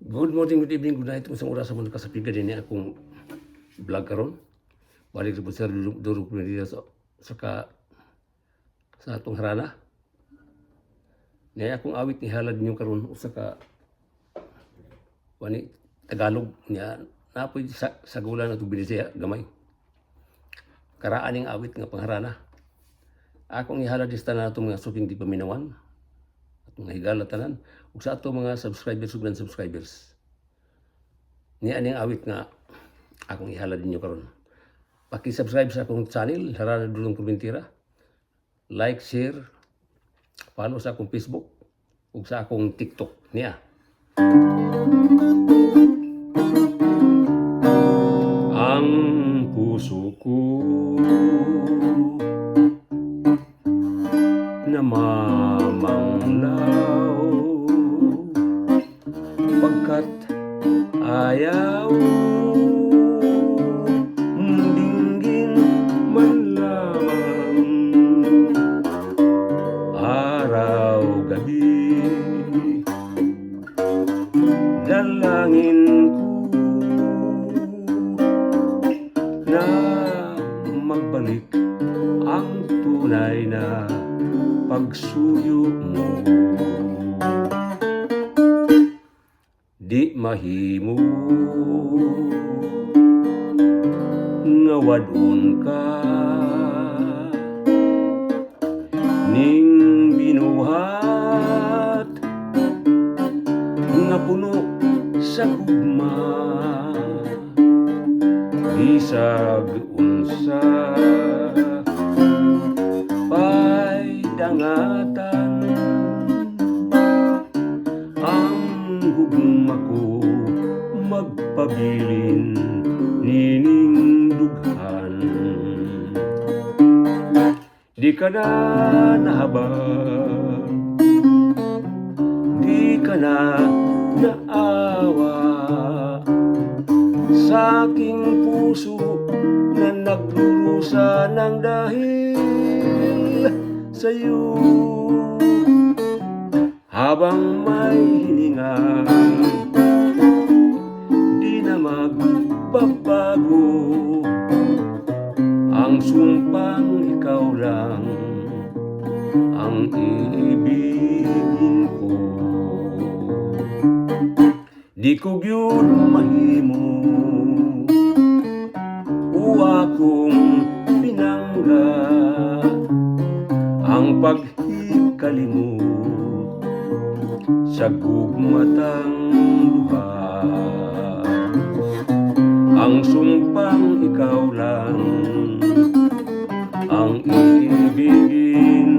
Good morning, good evening, good night. Kung sa oras mo nakasapiga din niya akong vlog karon. Balik sa sir durog ko dito sa atong harana. Niya akong awit ni halad niyo karon usa ka wani Tagalog niya napoy sa sagulan atong Binisaya gamay. Karaan ning awit nga pangharana. Akong ihalad sa tanan atong mga suking di paminawan at mga higala tanan ug sa ato mga subscribers ug non-subscribers. Niya aning awit nga akong ihalad ninyo karon. Paki-subscribe sa akong channel, Harana Dulong Purmentira. Like, share, follow sa akong Facebook ug sa akong TikTok niya. Ang puso ko namamanglaw pagkat ayaw dinggin man lamang araw gabi dalangin ko na magbalik ang tunay na pagsuyo mo. Di mahimo nga wadon ka ning binuhat nga puno sa gugma bisag unsa pa'y dangatan ang gugma ko magpabilin nining dughan. Di ka na nahabag, di ka na naawa sa aking puso na nagdurusa ng dahil sa'yo. Habang may hininga, di na magbabago ang sumpang ikaw lang ang iibigin ko. Di ko gyud mahimo o akong pinangga ang paghikalimot sa gugmatang duha. Ang sumpang ikaw lang ang iibigin